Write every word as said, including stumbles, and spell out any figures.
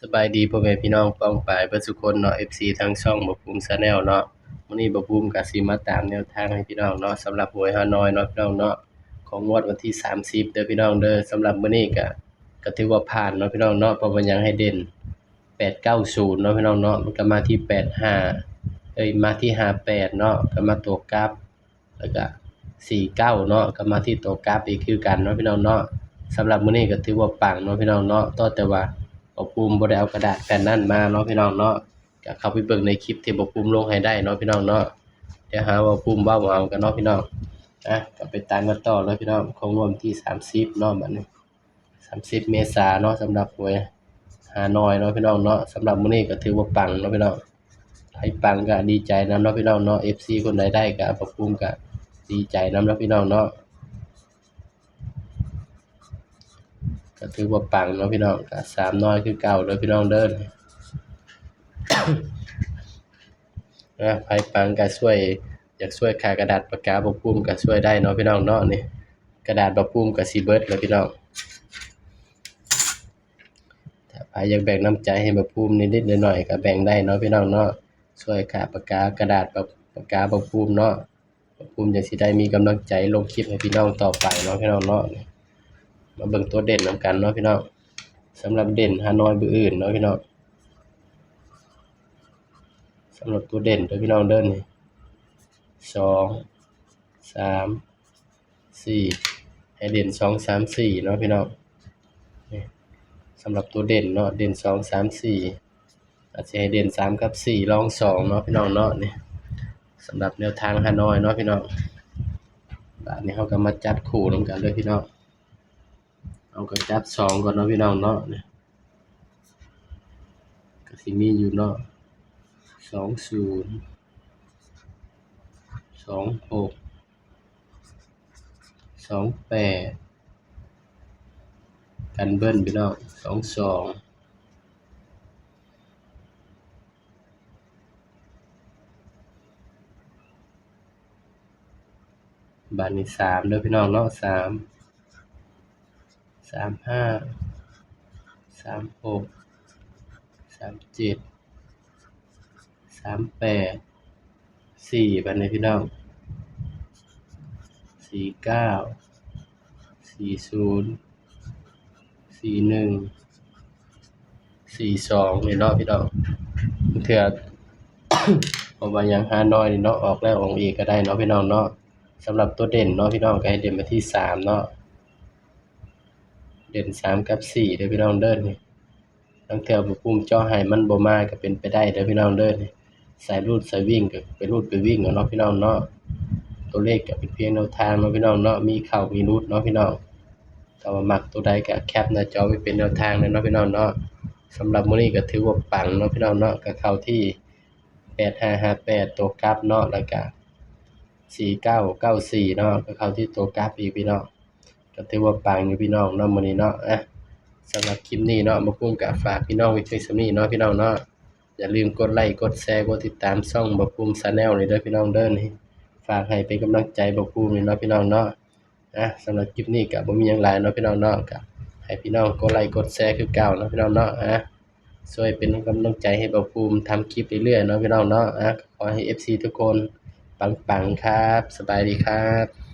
สบายดีพ่อแม่พี่น้องป้องปายเบิดสุคนเนาะ เอฟซี ทางช่องบ่าวภูมิ Channel เนาะ มื้อนี้บ่าวภูมิก็สิมาตามแนวทางให้พี่น้องเนาะ สำหรับหวยฮานอยเนาะพี่น้องเนาะ ของงวดวันที่สามสิบเด้อพี่น้องเด้อ สำหรับมื้อนี้ก็ ก็ถือว่าผ่านเนาะพี่น้องเนาะ เพราะว่ายังให้เด่น แปดเก้าศูนย์เนาะพี่น้องเนาะ มันก็มาที่ แปดห้า เอ้ย มาที่ ห้าแปดเนาะ ก็มาตัวกลับ แล้วก็ สี่เก้าเนาะ ก็มาที่ตัวกลับอีกคือกันเนาะพี่น้องเนาะ สำหรับมื้อนี้ก็ถือว่าปังเนาะพี่น้องเนาะ ต่อแต่ว่าบ่าวภูมิบ่ได้เอากระดาษแผ่นนั้นมาเนาะพี่น้องเนาะ ก็เข้าไปเบิ่งในคลิปที่บ่าวภูมิลงให้ได้เนาะพี่น้องเนาะ เดี๋ยวหาว่าบ่าวภูมิเว้าเอากันเนาะพี่น้อง อ่ะ ก็ไปตามกันต่อเลยพี่น้อง ของงวดวันที่สามสิบเนาะ บัดนี้ สามสิบเมษาเนาะ สำหรับหวยฮานอยเนาะพี่น้องเนาะ สำหรับมื้อนี้ก็ถือว่าปังเนาะพี่น้อง ไผปังก็ดีใจนำเนาะพี่น้องเนาะ เอฟซี คนใดได้ก็บ่าวภูมิก็ดีใจนำเนาะพี่น้องเนาะ ก็ถือว่าปังเนาะพี่น้อง ก็สามน้อยคือเก่าเด้อพี่น้องเด้อ นะ ไผปังก็ช่วย อยากช่วยค่ากระดาษปากกาบ่าวภูมิก็ช่วยได้เนาะพี่น้องเนาะ นี่ กระดาษบ่าวภูมิก็สิเบิดแล้วพี่น้อง ถ้าไผอยากแบ่งน้ำใจให้บ่าวภูมินิดๆหน่อยๆก็แบ่งได้เนาะพี่น้องเนาะ ช่วยค่าปากกากระดาษปาก ปากกาบ่าวภูมิเนาะ บ่าวภูมิจั่งสิได้มีกำลังใจลงคลิปให้พี่น้องต่อไปเนาะพี่น้องเนาะ มาเบิ่งตัวเด่นนำกันเนาะพี่น้อง สำหรับเด่นฮานอยมื้ออื่นเนาะพี่น้อง สำหรับตัวเด่นเด้อพี่น้องเด้อ นี่ สอง สาม สี่ ให้เด่น สอง สาม สี่ เนาะพี่น้อง นี่ สำหรับตัวเด่นเนาะ เด่น สอง สาม สี่ อาจจะให้เด่น สาม กับ สี่ รอง สอง เนาะพี่น้องเนาะ นี่ สำหรับแนวทางฮานอยเนาะพี่น้อง บาดนี้เราก็มาจับคู่นำกันเลยพี่น้อง เอาก็จับสองก่อนเนาะพี่น้องเนาะ นี่ ก็สิมีอยู่เนาะ สองศูนย์ สองหก สองแปด กันเบิ้ลพี่น้อง สองสอง บาดนี้สามเด้อพี่น้องเนาะ สาม สามห้า สามหก สามเจ็ด สามแปด สี่ บาดนี้พี่น้อง สี่เก้า สี่ศูนย์ สี่หนึ่ง สี่สอง นี่เนาะพี่น้อง เทื่อ เพราะว่ายังฮานอยนี่เนาะ ออกแล้วออกอีกก็ได้เนาะพี่น้องเนาะ สำหรับตัวเด่นเนาะพี่น้อง ก็ให้เด่นไปที่สามเนาะ เด่นสามกับสี่เด้อพี่น้องเด้อ นี่ ลางเทื่อบ่าวภูมิเจาะให้มันบ่มาก็เป็นไปได้เด้อพี่น้องเด้อ นี่ สายรูดสายวิ่งก็ไปรูดไปวิ่งเอาเนาะพี่น้องเนาะ ตัวเลขก็เป็นเพียงแนวทางเนาะพี่น้องเนาะ มีเข้ามีหลุดเนาะพี่น้อง ถ้าว่ามักตัวใดก็แคปหน้าจอไว้เป็นแนวทางเลยเนาะพี่น้องเนาะ สำหรับมื้อนี้ก็ถือว่าปังเนาะพี่น้องเนาะ ก็เข้าที่ แปดห้าห้าแปด ตัวกลับเนาะ แล้วก็ สี่เก้าเก้าสี่ เนาะ ก็เข้าที่ตัวกลับอีกพี่น้อง ก็ถือว่าปังอยู่พี่น้องเนาะ มื้อนี้เนาะ อ่ะ สำหรับคลิปนี้เนาะ บ่าวภูมิก็ฝากพี่น้องไว้เพียงส่ำนี้เนาะพี่น้องเนาะ อย่าลืมกดไลค์กดแชร์กดติดตามช่องบ่าวภูมิ Channel นี่เด้อพี่น้องเด้อ นี่ ฝากให้เป็นกำลังใจบ่าวภูมินี่เนาะพี่น้องเนาะ อ่ะ สำหรับคลิปนี้ก็บ่มีหยังหลายเนาะพี่น้องเนาะ ก็ให้พี่น้องกดไลค์กดแชร์คือเก่าเนาะพี่น้องเนาะ อ่ะ ช่วยเป็นกำลังใจให้บ่าวภูมิทำคลิปเรื่อยๆเนาะพี่น้องเนาะ อ่ะ ขอให้ เอฟซี ทุกคนปังๆครับ สบายดีครับ